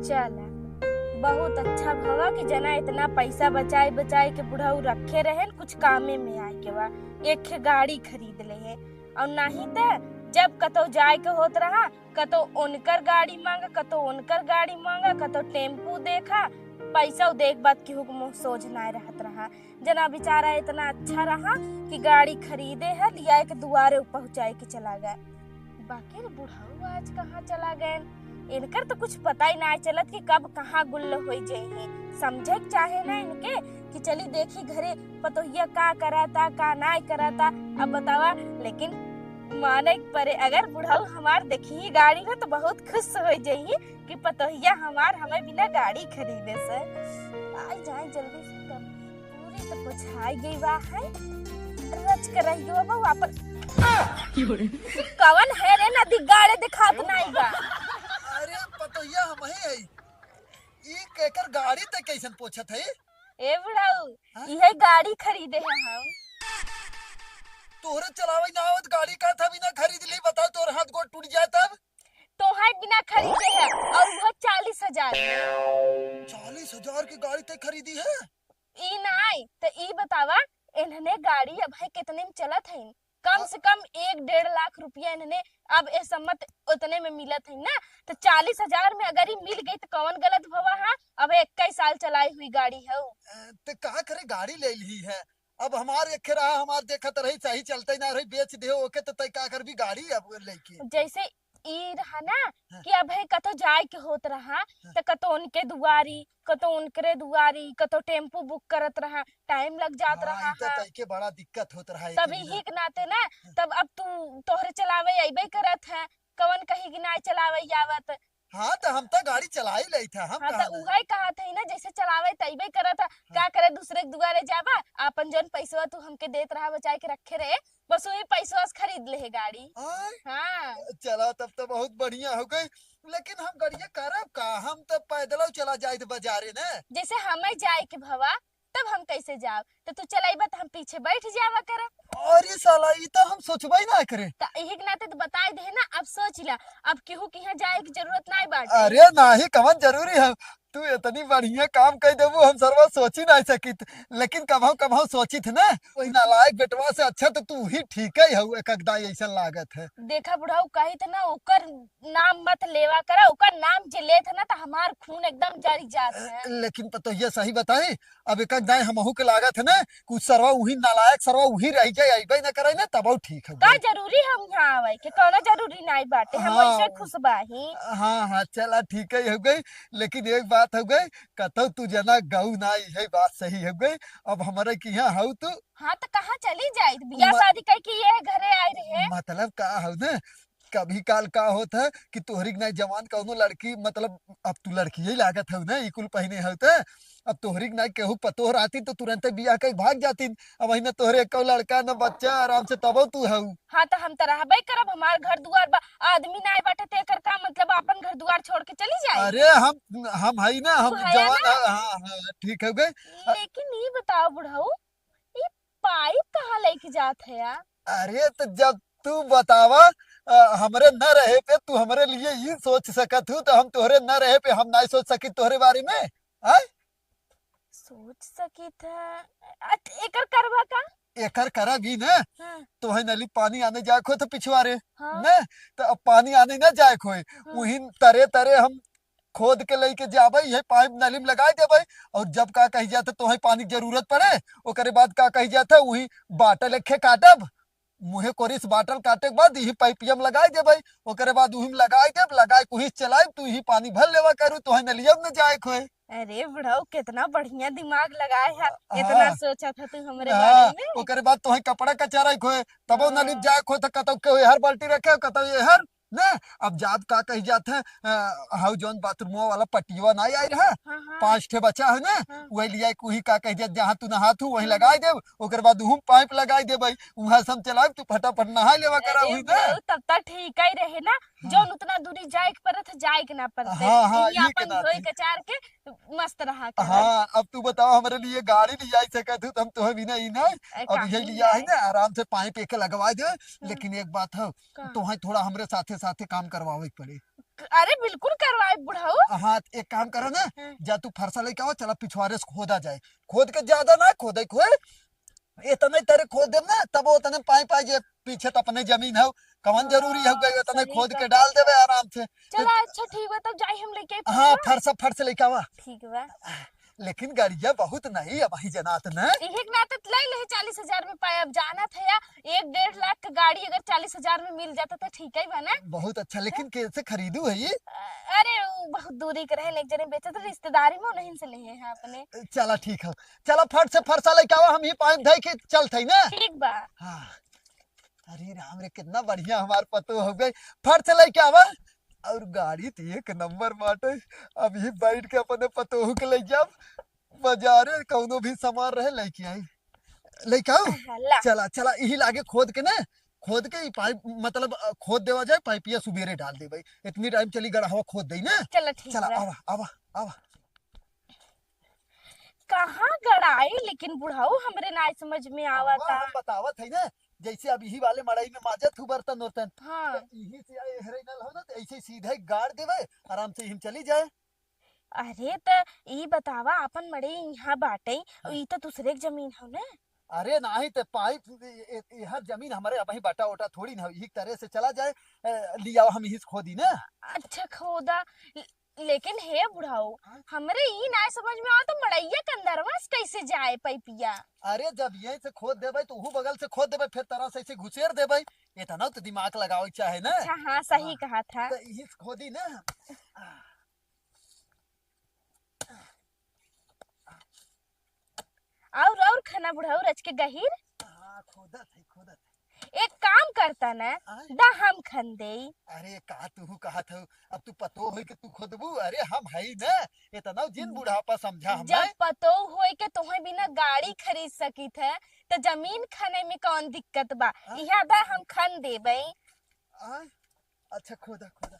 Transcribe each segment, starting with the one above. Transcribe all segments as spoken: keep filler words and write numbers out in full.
चला, बहुत अच्छा भवा कि जना इतना पैसा बचाए बचाए के बुढ़ऊ रखे रहेन, कुछ कामे में आए के बा, एक ठे गाड़ी खरीद लेहे। और नहीं त जब कतौ जाए के होत रहा, कतौ उनकर गाड़ी मांगा, कतौ उनकर गाड़ी मांगा, कतौ टेम्पू देखा, पैसा देख बात केहू के मुंह सोझ नाय रहत रहा। जना बेचारा इतना अच्छा रहा कि गाड़ी खरीदे है, लिया के दुआरे पहुंचाए के चला गए। बाकिर बुढ़ऊ आज कहाँ चला गए? इनकर तो कुछ पता ही ना चलत कि कब कहाँ गुल्ल होई जइहे। समझे के चाहे ना इनके कि चली देखी घरे पतोहिया का करता, का नाय करता। अब बतावा, लेकिन माने के परे, अगर बुढ़ऊ हमार देखी गाड़ी ना तो बहुत खुश हो जइही कि पतोहिया हमार हमें बिना गाड़ी खरीदे से। आई जाए जल्दी से, तब पूरी तो पोछाई गई बा है। रच के रहियो बा वापस। कवन है रे नदी गाड़े दिखात नहीं बा। अरे पतोहिया हम ही है। ई केकर गाड़ी ते कैसन पोछत है? ए बुढ़ऊ, हाँ? इहे गाड़ी खरीदे है हम। तोहरे चलावे ना आवत गाड़ी का था बिना खरीद ली, बताओ तोर हाथ गोड़ टूट जाए तब? तोहार बिना खरीदे है और वो चालीस हजार में। चालीस हजार की गाड़ी ते खरीदी है? ई नाई, त ई बतावा, इन्हने गाड़ी अब है कितने में चलत है? कम से कम एक डेढ़ लाख रुपया इन्हने अब ए सम्मत उतने में मिलत है ना, तो चालीस हजार में अगर ई मिल गई तो कौन गलत भवा है? अब इक्कीस साल चलाई हुई गाड़ी है। अ, ते का करे गाड़ी ले ली है? अब हमार एक रहा, हमार देखत रही, सही चलते ना रही, बेच दे ओके, तो तय का करबी गाड़ी अब लेके? जैसे ई रहा ना हाँ। कि अब है कतो जाए के होत रहा, हाँ। तो कतो उनके दुआरी, कतो उनकरे दुआरी, कतो टेम्पू बुक करत रहा, टाइम लग जात हाँ, रहा ई तो है। तय के बड़ा दिक्कत होत रहा है तब इतनी ना। यही के नाते ना, हाँ। तब अब तू तोहरे चलावे अइबे करत है, कवन कही कि ना चलावे आवत। हाँ, तो हम तो गाड़ी चला ही लेत है, हम हाँ, कहाँ तो ना। उहे कहत है ना, जैसे चलावे तइबे करत है, हाँ। का करे दूसरे के दुआरे जाबा, आपन जौन पैसवा तू हमके देत रहा बचाए के रखे रहे, बस वही पैसवा से खरीद ले है गाड़ी। आय? हाँ। चला, तब तो बहुत बढ़िया हो गई, लेकिन हम गड़िया करब का, हम तो पैदल चला जाइत बाजारे ना। जैसे हमें जाए के भवा, तब हम कैसे जाब? तो तू चलाइबा तो हम पीछे बैठ जावा करब। अरे साला, ई तो हम सोचबे ना करे। त यही के नाते तो बताई दे ना, अब सोच ला, अब केहू के यहाँ जाए की जरूरत नहीं बाटे। अरे नाही, कवन जरूरी है? तू इतनी बढ़िया काम कर देबू, हम सरवा सोची नहीं सकित, लेकिन कभौ कभौ सोचित ना, वही नालायक बेटवा से अच्छा तो तू ही ठीक ही हऊ, एक अगदा ऐसा लागत है। देखा बुढ़ऊ, कही थे ना, ओकर नाम मत लेवा करा, ओकर नाम जे लेत है ना, तो हमार खून एकदम जरी जात है। लेकिन पतोहिया सही बताई, अब एक दाई हमहू के लागत है ना, कुछ सरवा उही नालायक सरवा उही रह जाए, अइबे ना करे ना, तब ठीक है का भाई। जरूरी हम यहाँ आवे के? कौनो जरूरी नहीं बाटे, हम हाँ। ऐसे खुश बाही। हाँ, हाँ, चला ठीक है, हो गई, लेकिन एक बात हो गई, कतौ तू जना गऊ ना, यही बात सही हो गई। अब हमारे के यहाँ हऊ तू। हाँ, तो कहाँ चली जाई? बियाह मत- शादी करके ये घरे आए रहे। मतलब का हऊ ना, कभी काल का होत है कि तोहरी के नाई जवान कौनो लड़की, मतलब, अब तू लड़की ही लागत हऊ ना, ई कुल पहिने हऊ त, अब तोहरी के नाई केहू पतोह रहती तो तुरंते बियाह कई भाग जातीन। अब वही ना तोहरे एको लड़का न बच्चा, आराम से तबो तू हऊ। हाँ, तो हम तो रहबे करब, हमार घर दुआर बा, आदमी नाई बाटे, तो एकर का मतलब अपन घर दुआर छोड़ के चली जाए? अरे हम, हम हई ना, हम तू हया जवान ना? है, हाँ, हाँ, ठीक हो गए। लेकिन ई बताओ बुढ़ऊ, ई पाइप कहाँ लेके जात है यार? अरे तो जब तू बतावा, अ, हमरे न रहे पे तू हमरे लिए ई सोच सकत हू, तो हम तोहरे न रहे पे हम नाई सोच सकी तोहरे बारे में, आय? सोच सकी था। अ, एकर करबा का? एकर करब ई न, हाँ। तोहे नली पानी आने जाए खोए तो पिछवारे, हाँ। न, तो अब पानी आने न जाए खोए, हाँ। उहिन तरे तरे हम खोद के लेके जाबे, यही पाइप नली में लगाई देबे, और जब का कही जाता तोहे पानी के जरूरत पड़े, ओकरे बाद का कही जाता, वही बाटल एक खे काटब, मुँहे कोरी से बाटल काटे के बाद यही पाइपिया में लगाई देबे, ओकरे बाद वही में लगाई देब, लगाए के वही से चलाइब, तू यही पानी भर लेवा करू, तोहे नलिया में न जाए खोए। अरे बुढ़ऊ, कितना बढ़िया दिमाग लगाए है, हाँ। इतना सोचा था तू हमरे हाँ, बारे में। ओकरे बाद तोहे कपड़ा कचारा खोए, तबो हाँ। नली में जाए खोए, तो कतौ के हर बाल्टी रखे, कतौ ये हर ने, अब जाब का कही जात है, अ, हऊ जौन बाथरूमवा वाला पटियवा नाई आई रहा, हाँ, हाँ। पाँच ठे बचा है ना, हाँ। वही लिया कुही का कही जात, जहाँ तू नहात हूँ, वहीं हाँ। लगाई देब, ओकर बाद उहू पाइप लगाई देबै, उहाँ से हम चलाइब, तू फटाफट नहाई लेवा करा अरे हुई ना। बुढ़ऊ, तब तक ठीक ही रहे ना, हाँ। जौन उतना दूरी जाए के पड़त है, जाए के ना पड़ते। हाँ, हाँ, यही ये के अपन नाते। धोई कचार के मस्त रहा करा। हाँ, अब तू बताओ, हमरे लिए गाड़ी ले आई सकत हूँ, तो हम तोहे बिना ही ना, ए, अब काहे यही लिया है नहीं? ना, आराम से पाइप एक लगवा दे, हम्म। लेकिन एक बात है, का? तोहे थोड़ा हमरे साथे साथे काम करवावे के पड़े। अरे बिल्कुल करवाए बुढ़ऊ। हाँ, एक काम करो ना, हाँ। जा तू फरसा लेके आओ, चला पिछवारे से खोदा जाए। खोद के ज्यादा ना खोदे, खोद इतने तरे खोद देब ना, तब उतने पाइप आ जाए। पीछे तो अपने जमीन है, कौन जरूरी है हाँ, गए उतने सही खोद के कहा। डाल देबे आराम से। चला, अच्छा ठीक बा, तब जाई हम लेके आई हाँ, फरसा। फरसा फरसा लेके आवा। ठीक बा। लेकिन गाड़िया बहुत नहीं, अबहीं जनात न। इहे के नाते ले ले चालीस हजार में पाए, अब जानत है या, एक डेढ़ लाख का गाड़ी अगर चालीस हजार में मिल जाता तो ठीक ही बा ना। बहुत अच्छा, लेकिन कैसे खरीदू है ये? अरे, उ बहुत दूरी के रहे, एक जने बेचत रहे, रिश्तेदारी में उन्हीं से ले हैं अपने। चला ठीक है, चला फट से फरसा लेके आवा, हम ही पाइप धई के चलत हई ना। ठीक बा। हाँ। अरे राम रे, कितना बढ़िया हमार पतोह हो गई। फट से लेके आवा। और गाड़ी तो एक नंबर बाटे, अभी बैठ के अपने पतोह के ले जाब बाजारे, कौनो भी सामान रहे लेके आई, लेके आओ। हाँ, ला। चला चला, यही लागे खोद के ना, खोद के ई पाइप मतलब अ, खोद देवा जाए, पाइपिया सुबेरे डाल देबे, इतनी टाइम चली गड़हवा खोद दई ना। चला ठीक चला बा। आवा आवा आवा। कहाँ गड़ाई लेकिन बुढ़ऊ, हमरे नाय समझ में आवा आवता। हम बतावत है ना, जैसे अब यही वाले मड़ई में माजत हूँ बर्तन उर्तन, हाँ। तो यही से आए हरे नल हो ना, तो ऐसे ही सीधे गाड़ देवे, आराम से हम चली जाए। अरे त ई बतावा, आपन मड़ई यहाँ बाटे, हाँ। ई तो दूसरे के जमीन हो ना। अरे नाही, ते पाइप ए-, ए-, ए-, हर जमीन हमारे अब ही बटा उटा थोड़ी ना हो, यही तरह से चला जाए। ए, लियाओ, हम यही से खोदी ना। अच्छा खोदा, ल-, लेकिन हे बुढ़ऊ, हाँ? हमरे ई ना समझ में आवा तो मड़ैया के अंदरवा से कैसे जाए पाइपिया? अरे जब यहीं से खोद देबे तो उहू बगल से खोद देबे, फिर तरह से ऐसे घुसेर देबे। इतना तो दिमाग लगावे के चाहे ना। अच्छा हाँ, सही हाँ। कहा था। तो यही से खोदी ना। और और खाना बुढ़ऊ रच के गहिर। हाँ, खोदत है, खोदत है। एक काम करता ना, आय? दा हम खन देई। अरे का तू कहत हो, अब तू पतो होई के तू खोदबू? अरे हम हई ना, इतना जिन बुढ़ापा समझा हम जब ना। पतो होई के तोहे बिना गाड़ी खरीद सकित है, तो जमीन खने में कौन दिक्कत बा? हाँ? यहाँ दा हम खन देबे। आय? अच्छा खोदा, खोदा,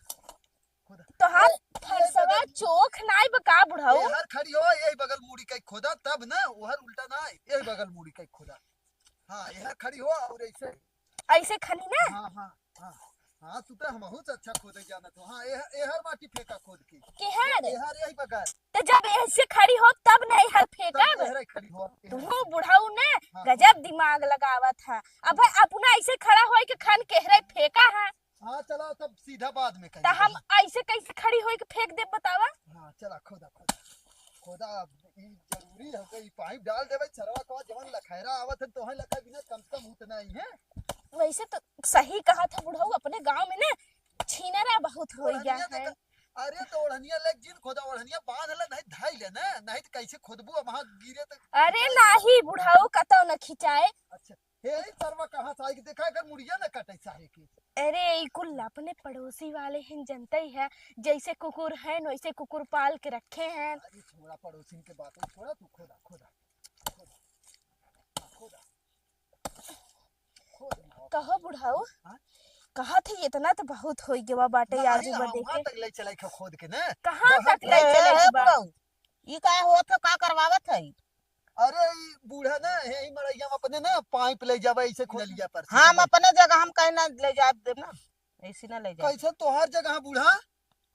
खोदा। तोहार ए, ए, फरसवा बगल चोख नाई बा का बुढ़ऊ? एहर खड़ी हो, यही बगल मुड़ी के खोदा, तब ना, ओहर उल्टा ना, यही बगल मुड़ी के खोदा। हाँ, एहर खड़ी हो और ऐसे। ऐसे खनी ना? हाँ, हाँ, हाँ। हाँ, तू तो हमहू से अच्छा खोदे जानत हो। हाँ, एह-, एहर माटी फेंका खोद के। केहर? एहर यही बगल। तो जब ऐसे खड़ी हो, तब नहीं हर तब फेंकब। एहर खड़ी हो, एहर। तू बुढ़ऊ ने हाँ। गजब दिमाग लगावत है। अब अपना ऐसे खड़ा होई के खन केहरे फेंका है। हाँ, चला, तब सीधा बाद में तो करेंगे। हम ऐसे कैसे खड़ी होई के फेंक देब, बतावा? हाँ, चला, खोदा, खोदा। खोदा, अब ई जरूरी है कि ई पाइप डाल देबे, सरवा का जवन लखैरा आवत है, तोहे लखा बिना कम से कम उतना ही है। वैसे तो सही कहा था बुढ़ऊ, अपने गांव में ना छीनरा बहुत हो गया ओढ़निया है। देखा, अरे तो ओढ़निया ले जिन खोदा, ओढ़निया बांध ले, नहीं धाई ले ना, नहीं तो कैसे खोदबू, अब वहाँ गिरे तो अरे नहीं बुढ़ऊ, कतौ न खिंचाए। अच्छा, हे, ई सरवा कहाँ से आई? देखा, अगर मुड़िया न कटे सारे के। अरे, ई कुल अपने पड़ोसी वाले हैं, जनते ही है। जैसे कुकुर हैं, वैसे कुकुर पाल के रखे हैं। अरे, छोड़ा पड़ोसिन के बात, छोड़ा, तू खोदा, खोदा, खोदा, खोदा, खोदा। कहो बुढ़ऊ, हाँ? कहा थे, इतना तो बहुत होई गवा बाटे ना, आजू अरे, बाटे वहाँ के। तक ले चले खे खोद के ना। कहाँ तक ले चले खे बा? बुढ़ऊ, ई का होत है, का करवावत है? अरे, ई बूढ़ा ना, यही मड़ैया में अपने ना पाइप ले जावे ऐसे नलिया पर से हम चले। अपने जगह हम कहीं ना ले जाए देब ना, ऐसे ना ले जाए। कैसे तोहार जगह बूढ़ा?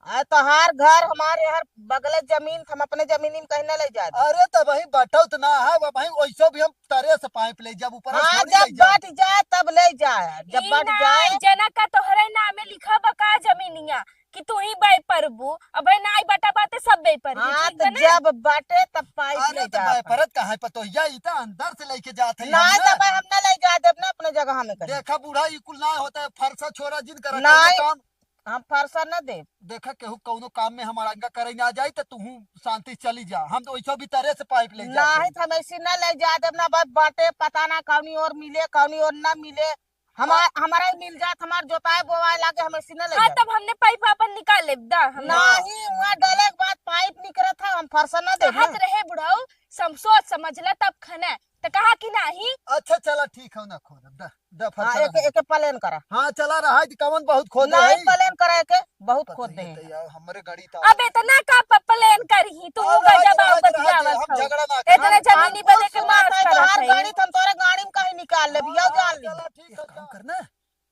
आ, तोहार घर, हमारे हर बगले जमीन, हम अपने जमीनी में कहीं ना ले जाए देब। अरे, तब वही बटौत ना है, वो भाई वैसे भी हम तरे से पाइप ले जाब ऊपर हाँ, थोड़ी जब ले जाब। बट जाए तब ले जाए, जब ई बट ना, जाए। जना का तोहरे नामे लिखा बा का जमीनिया? कि तू ही बे परबू, अबे नाई बटा बाते सब बे परबू, हाँ, ठीक तो बा ना? जब बाटे तब पाइप अरे ले तो जा बे अपन। परत कहाँ है पतोहिया, ई तो अंदर से लेके जात है नाई हम तो ना। बे हम ना ले जा देब ना अपने जगह में कहीं। देखा बूढ़ा, ई कुल ना होता है, फरसा छोरा जिन करा नाई, कौनो काम। हम फरसा ना देब। देखा केहू कौनो काम में हमारा आज्ञा करे ना जाई तो तू शांति से चली जा, हम तो वैसे भी तरे से पाइप ले जाते नाई हैं। तो हम ऐसे ना ले जा देब ना, बस बाटे पता ना कौनी ओर मिले, कौनी ओर ना मिले। हमार, हमारा ही मिल जात, हमार जोताए बोवाए लागे, हम ऐसे न ले हाँ, जाब। तब हमने पाइप अपन निकाल लेब, दा, हम नहीं, वहाँ डाले के बाद पाइप निकरत है, हम फरसा न देब कहत ना। रहे बुढ़ऊ, सम-, सोच समझ ले तब खने, त कहा कि नहीं। अच्छा, चला, ठीक है, ना खोदब, दा, दा, हाँ, फरसा एक, ना। एक प्लेन करा। हाँ, चला रहा है, कवन बहुत खोदे नहीं, है। प्लेन करा के बहुत पता खोद ही दे। है यार, हमरे गाड़ी तो अब इतना का प-, प्लेन करही, तू अरे, गजब रहे दे, रहे दे, बतियावत हम हऊ। झगड़ा ना इतने हम, जमीनी हम बदे के पूछा मार था, करत तोहार है। गाड़ी तो हम तोरे गाड़ी में कहीं निकाल लेब, यो हाँ, जान ली। चला, ठीक है, एक काम जा। करना,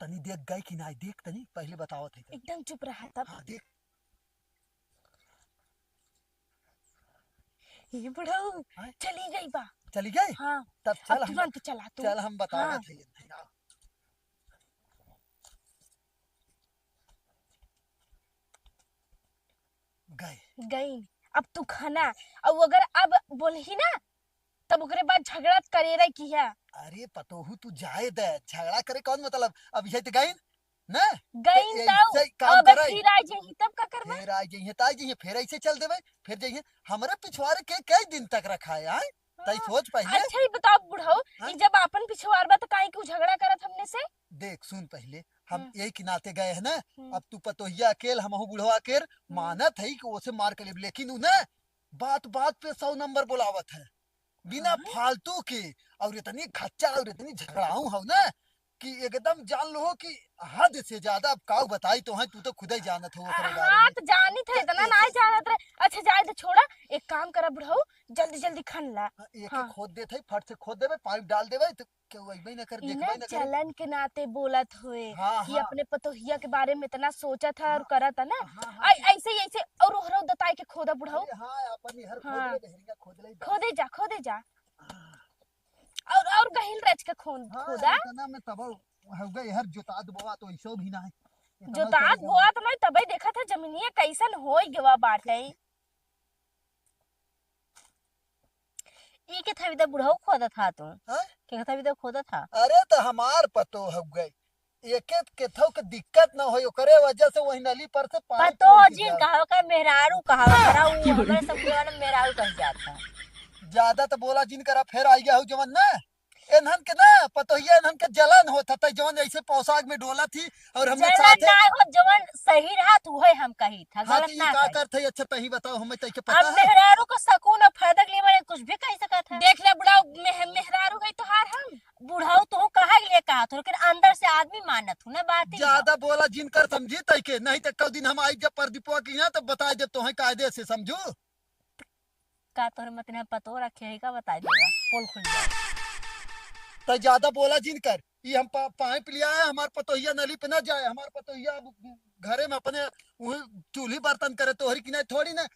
तनी देख गए कि ना, देख तनी, पहले बतावत है तनी। एकदम चुप रहा तब। हाँ, देख। ये बुढ़ऊ, हाँ? चली गई बा। चली गई? हाँ। तब चल अब हम, तुरंत चला तू। चल हम बतावत हाँ। हई। गई। गई। अब तू खाना, और अगर अब बोलही ना, तब ओकरे बाद झगड़ा करे रही की है। अरे पतोहू, तू जाए दे, झगड़ा करे कौन मतलब? अब यही तो गई ना? गई तो तो ऐसे काम अब करे। फिर आ जाइए, तब का करबा? फिर आ जाइए, तो आ जाइए, फिर ऐसे चल देबे, फिर जाइए। हमरे पिछवारे के कई दिन तक रखा है, आय? तई हाँ। सोच पहिले। अच्छा, ये बताओ बुढ़ऊ, हाँ? कि जब आपन पिछवार बा, तो काहे के उ झगड़ा करत हमने से? देख, सुन पहिले, हम हम्म। यही के नाते गए हैं ना, हम्म। अब तू पतोहिया अकेल, हमहू बुढ़वा अकेल, हम्म। मानत है कि ओसे मार के लेब, लेकिन उ ना बात बात पे सौ नंबर बोलावत है, बिना हाँ। फालतू के, और इतनी खच्चा और इतनी झगड़ाऊ हो ना कि एकदम जान लो कि हद से ज्यादा। अब काऊ बताई तो है, तू तो खुदे जानत हो ओकरे बारे हाँ, में। तो जानित है, इतना तो ना एक जानत रहे। अच्छा, जाए तो छोड़ा, एक काम करा बुढ़ऊ, जल्दी जल्दी खन ला। हाँ, एक हाँ। एक खोद देत है, फट से खोद देबे, पाइप डाल देबे, तो केहू अइबे न कर, ई देखबे ना न करे। जलन के नाते बोलत होए हाँ, कि हाँ। अपने पतोहिया के बारे में इतना सोचत है और हाँ। करत है ना। हाँ, हाँ, ऐ-, ठीक। ऐसे ही, ऐसे और ओहरो दताई के खोदा बुढ़ऊ। अरे हाँ, अपन इहर खोद हाँ। ले, बहरिया खोद ले, बस। खोदे जा, खोदे जा। हाँ। और, और गहिल रच के खोद, हाँ, खोदा। इतना में तब हो गए, इहर जोतात बोआ तो ऐसो भी ना है। इतना जोतात करे बोआ तो नहीं, तबे देखत है जमीनिया कैसन होई गवा बाटे। ई के थवी दे बुढ़ऊ खोदत हा तू? हाँ? के थवी दे खोदत हा? अरे, तो हमार पतो हो गई। एके केथव के दिक्कत ना होई, ओकरे वजह से वही नली पर से पानी पतो चले जिन गया। कहा, ओकर मेहरारू कहा, ओकरा उ हमरे सब के वाला मेहरारू कह जात है। ज्यादा तो बोला जिन करा, फिर आई गया हो जवन ना। एनहन के ना, पतोहिया एनहन के जलन होत ह, तै जवन ऐसे पोशाक में डोलत ही और हमने जलन साथे ना हो, जवन सही रहा, तू है हम कही था, हाँ, गलत तो ई ना का कही। करत है? अच्छा, तही बताओ, हमें तई के पता अब है? मेहरारू को सकून और फायदा के लिए मैंने कुछ भी कह सकत है। देख ले बुढ़ाऊ, मेह-, मेहरारू गई तोहार हम। बुढ़ाऊ तू कहा के लिए कहा था, लेकिन अंदर से आदमी मानत हूँ ना बात ही। ज्यादा बोला जिन कर समझी तई के, नहीं तो कल दिन हम आई जब प्रदीपवा के यहाँ, तब बताई देब तोहे कायदे से, समझू? का तोहरे मतिन हम पतो रखे है का, बताई देबा, पोल खुल जाए। तै ज्यादा बोला जिन कर, ई हम पा-, पाइप लिया है, हमार पतोहिया नली पे ना जाए, हमार पतोहिया अब घरे में अपने वही चूल्ही बर्तन करे, तोहरी की नहीं थोड़ी ना।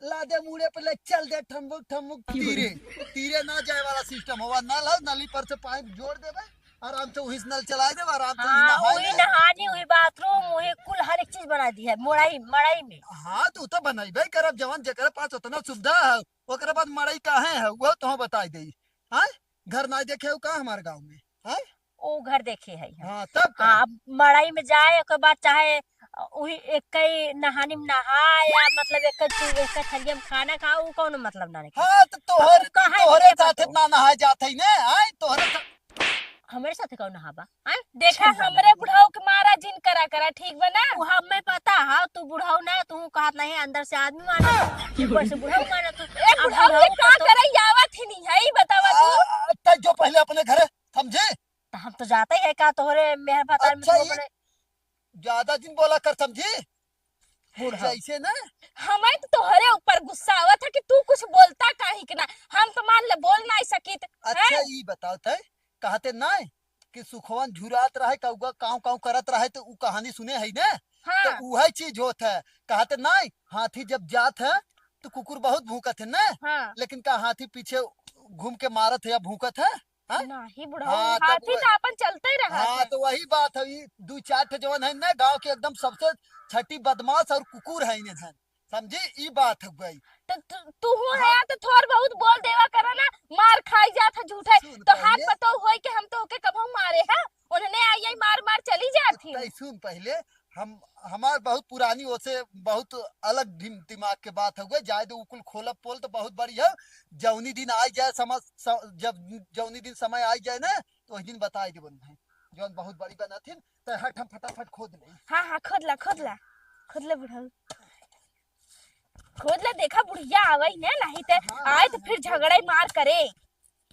लादे मुड़े पे ले चल दे, ठमुक ठमुक तीरे, तीरे ना जाए वाला सिस्टम होवा, नल है, नली पर से पाइप जोड़ देबे, आराम से वही से नल चलाए देबे, आराम से वही हाँ, नहाए वही ले। नहानी, वही बाथरूम, वही कुल हर एक चीज बना दी है मोड़ाई, मड़ाई में। हाँ, तू तो बनइबे करब, जवन जेकरे पास उतना सुविधा है, ओकरे बाद मड़ई काहे है, वो तो बताई देई। हाँ, घर ना देखे हो का हमारे गाँव में? हाँ, ओ घर देखे है हम। हाँ, तब का? हाँ, अब मड़ई में जाए, ओकर बाद चाहे उही एक कई नहानी में नहाए, या मतलब एक कई चू-, एक कई थरिया में खाना खा, उ कौनो मतलब ना रखे। हाँ, तो तोहर, अब कहाँ तोहरे के साथ पतो? ना नहाए जात है ने, आए तोहरे साथ। हमरे साथे कौन नहाबा? आए? देखा, छीन डाला। हमरे बुढ़ाऊ के मारा जिन करा करा, ठीक बा ना? वो हमें पता है, तू बुढ़ाऊ ना, तू कहत नहीं, अंदर से आदमी माना, ऊपर से बुढ़ाऊ माना तू। ए, अब बुढ़ाऊ बुढ़ाऊ ये का तो करे आवत ही नहीं है, ई बतावा तू। आ, तै जो पहले अपने घरे, समझे? तो हम तो जाते ही है का तोहरे मेहर भतार में अच्छा, तू ये अपने ज्यादा जिन बोला कर, समझी? बुढ़ऊ। जैसे ना हमें तो तोहरे ऊपर गुस्सा आवत है कि तू कुछ बोलता काहे के ना, हम तो मान ले बोल नहीं सकित, अच्छा, हैं? ई बताओ तै, कहते नहीं कि सुखवन झुरात रहे, कौआ काँव काँव करत रहे, तो उ कहानी सुने है ना? हाँ। तो उहे चीज होत है, कहते नहीं, हाथी जब जात है तो कुकुर बहुत भूकत है ना? हाँ। लेकिन का हाथी पीछे घूम के मारत है या भूकत है? हाँ? नहीं बुढ़ऊ, हाँ, तब हाथी वह-, तो अपन चलते रहा हाँ, है। तो वही बात है, ई दू चार ठे जवन है ना गाँव के एकदम सबसे छठी बदमाश और कुकुर है इन्हें धन, समझी? ई बात हो गई। तो तू, तू हूँ हाँ। है तो थोड़ बहुत बोल देवा करा ना, मार खाई जात है झूठे। सुन तो हाथ पहले। पतो होई कि हम तो ओके कबहू मारे हैं, उन्हें आई आई मार मार चली जात ही। तै सुन पहले, हम, हमार बहुत पुरानी ओसे बहुत अलग दिम-, दिमाग के बात हउए, जाए दे, उ कुल खोलब पोल तो बहुत बड़ी है। जौनी दिन आई जाए समझ, स-, जब जौनी दिन समय आई जाए ना, तो वही दिन बताई देबन भाई, जौन बहुत बड़ी बनथिन, तो हट हम फटाफट खोद ले। हाँ, हाँ, खोद ला, खोद ला, खोद ले बुढ़ऊ, खोद ले। देखा बुढ़िया आवई ने, नहीं ते हाँ, आए तो हाँ, फिर हाँ। झगड़ा ही मार करे।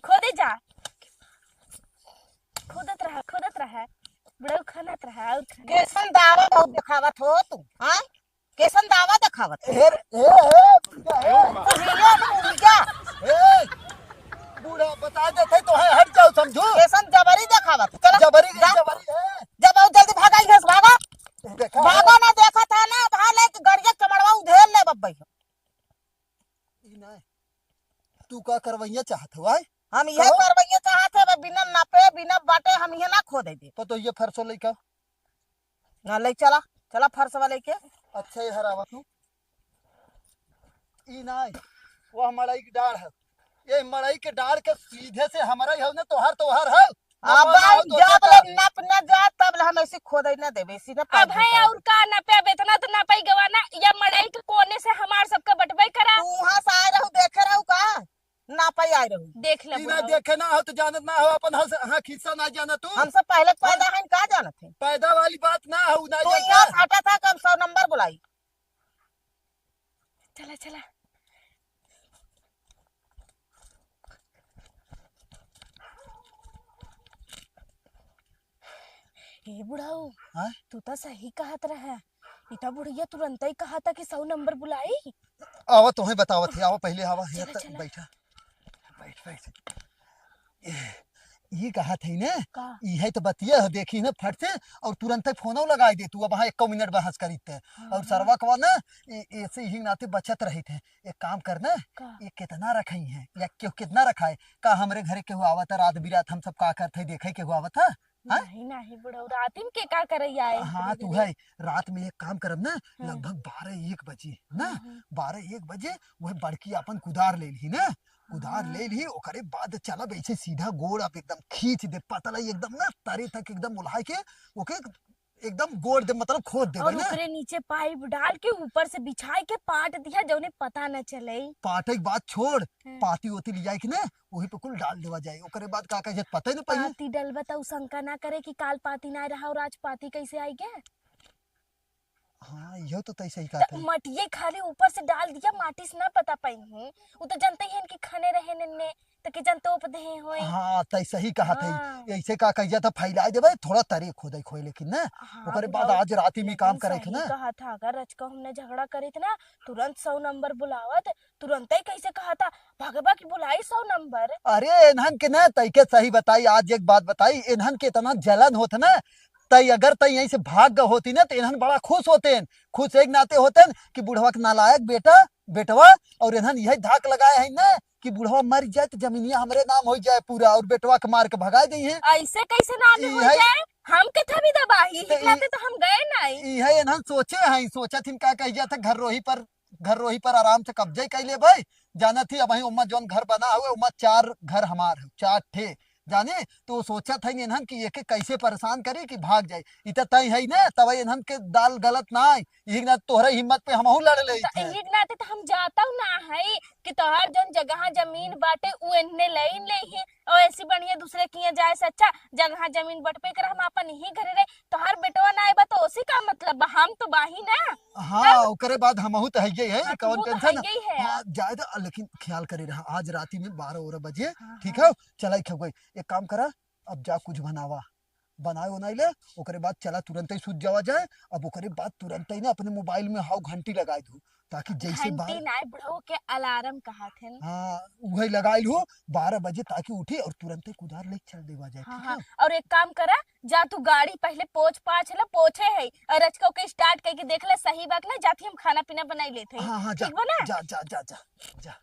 खोदे जा। खोदत रहा, खोदत रहा। बुढ़ऊ खनत रहा, और खनत। कैसन दावा बहुत देखावत हो तू, हाँ? कैसन दावा देखावत हो? हे, हे, हे, बुढ़िया, हे। बुढ़िया, बुढ़िया। हे, बूढ़ा, बता देते तो है, हट जाओ, समझू। कैसन जबरी देखावत? चलो, जबरी, जा। जबरी है। जब आओ, जल्दी भागा, इधर से भागा। देखा भागा है? ना, देखा था ना, भाग ले, गड़िया चमड़वा उधेल ले, बब्बई। ई नहीं। तू का करवइया चाहत हो, आय? हम इहे कहो। करवइया चाहत है, बिना नापे, बिना बाटे हम इहे ना खोदे दे। पतोहिया फरसो लइका। ना ले चला, चला फरसवा लेके। अच्छा, ये हरावा तू। ई नाई, वह मड़ई के डाढ़ है। ये मड़ई के डाढ़ के सीधे से हमरा ही हो ना, तोहार, तोहार है। अब हम जब ले नाप न जा, तब ले हम ऐसे खोदे न देबे, ऐसे न अब है। और का नापे, अब इतना तो नापाई गवा ना, या मड़ई के कोने से हमार सबका बटबे करा। तू वहाँ से आए रहू, देखे रहू का? नापाई आए रहू। देख ले ई ना बुढ़ऊ। देखे ना हो तो जानत ना हो, अपन हस-, हाँ, खिस्सा ना जाना तू। हम सब पहले के पैदा हैं, का जानत है? पैदा वाली बात ना हो, ना तू जानता। यहाँ फटा था, कब सौ नंबर बुलाई। चला, चला। ए बुढ़ऊ, हाँ? तू तो सही कहत रहे। ई तो बुढ़िया तुरंत ही कहा था कि सौ नंबर बुलाई। आवा, तोहे बतावत है, आवा, पहिले आवा, चला, यहाँ तक चला। बैठा। बैठ, बैठ। ये, ये कहा था ना, का? इहे तो बतिया है, देखी ना फट से, और तुरंत ही फोनो लगाई दे तू, अब हाँ, एको मिनट बहस करी ते। हाँ, और हाँ। सरवा कवा ना, ए-, ऐसे ही नाते बचत रही थे। एक काम कर ना, का? ये कितना रखाई है, या क्यों कितना रखा है? का हमरे घरे केहू आवत है रात बिरात, हम सब का करत है, देखे केहू आवत है? हाँ? नहीं, नहीं, बुढ़ऊ, रात में के का करैया आए हाँ, इतनी तू देर? है, रात में एक काम करब ना, हाँ। लगभग बारह एक बजे, ना? हाँ, हाँ। बारह एक बजे वह बड़की अपन कुदार ले ली ना, कुदार हाँ। ले ली, ओकरे बाद चलब ऐसे सीधा गोड़ आप एकदम खींच दे, पतला एकदम ना, तरे तक एकदम उल्हाय के, ओके एकदम गोड़ दे, मतलब खोद देबे और ना। ओकरे नीचे पाइप डाल के ऊपर से बिछाए के पाट दिया, जौने पता न चले। पाटे के बात छोड़, हाँ। पाती ओती लियाए के ना, वही पे कुल डाल देवा जाए। ओकरे बाद का कहे, पता ही न पाई। पाती डलबा त उ शंका ना करे कि काल पाती ना रहा और आज पाती कैसे आई गे? हाँ, इहो तो तैसे ही त कहत है। मटिये खाली ऊपर से डाल दिया, माटी से ना पता पाई है। उ तो जानते ही हैं कि खने रहे नन्ने, त के जन तोप देहे होए। हाँ, तैसे ही कहत है। हाँ। ऐसे का कहिया था, फैलाए देबे, थोड़ा तरे खोदे खोए, लेकिन ना, हाँ, ओकरे बाद बुढ़ऊ, आज राती में लेकिन काम करे थे सही ना। कहा था, अगर रचका हमने झगड़ा करे थे ना, तुरंत सौ नंबर बुलावत, तुरंत ही कैसे कहा था, भगबा की बुलाई सौ नंबर। अरे, इन्हन के ना, तैके सही बताई, आज एक बात बताई, इन्हन के इतना जलन होत ना, तई अगर तई यहीं से भाग गए होती ना, तो इन्हन बड़ा खुश होते हैं, खुश एक नाते होते हैं कि बुढ़वा के नालायक बेटा, बेटवा, और इन्हन यही धाक लगाए हैं ना, कि बुढ़वा मर जाए तो जमीनिया हमरे नाम हो जाए पूरा, और बेटवा के मार के भगा दी हैं। ऐसे कैसे नाम हो जाए? हम के था भी दबाही, तो इकलाते तो हम गए नहीं। इहे इन्हन सोचे हैं, सोचत हिन का कह जाता, घर रोही पर, घर रोही पर आराम से कब्जा ही कर ले भाई। जानत ही अब वहीं उम्मा जौन घर बना हुआ, उम्मा चार घर हमार है, चार ठे, जाने। तो वो सोचत है इन्हन कि एके कैसे परेशान करी कि भाग जाए। इ त तय है ना, तब इन्हन के दाल गलत ना है। यही ना तोहरे हिम्मत पे हमहू लड़ ले तो थे। यही नाते तो हम जाता ना है कि तोहार जौन जगह जमीन बाटे उ एन्ने लेन ले ही, और ऐसी बढ़िया दूसरे किया जाए से अच्छा जगह जमीन बटपे कर हम अपन ही घरे रहे। तोहार बेटवा ना आए बा तो उसी का मतलब बा, हम तो बाही ना। हाँ, तब ओकरे बाद हमहू तो है ही है, हाँ, तो कौन वो तो टेंशन है ही है। हाँ, जाए दो, लेकिन ख्याल करे रहा, आज राती में बारह ओरह बजे, हाँ, ठीक हाँ। है, चलाई खगोई। एक काम करा, अब जा कुछ बनावा, बनाए उनाए ले, ओकरे बाद चला तुरंत ही सूत जावा जाए। अब ओकरे बाद तुरंत ही ना अपने मोबाइल में हाउ घंटी लगाए दू, ताकि जैसे घंटी बाहर नाय बुढ़ऊ के अलार्म कहा थे न। हाँ, उहे लगाए लू बारह बजे, ताकि उठी और तुरंत ही कुदार ले चल देवा जाए, हाँ, ठीक हाँ। है? और एक काम करा, जा तू गाड़ी पहले पोछ पाछ ले, पोछे है, और रचको के स्टार्ट करके देख ले, सही बात ना, जाती हम खाना पीना बनाई लेते हैं। हाँ, हाँ, जा, ठीक बा ना? जा, जा, जा, जा, जा।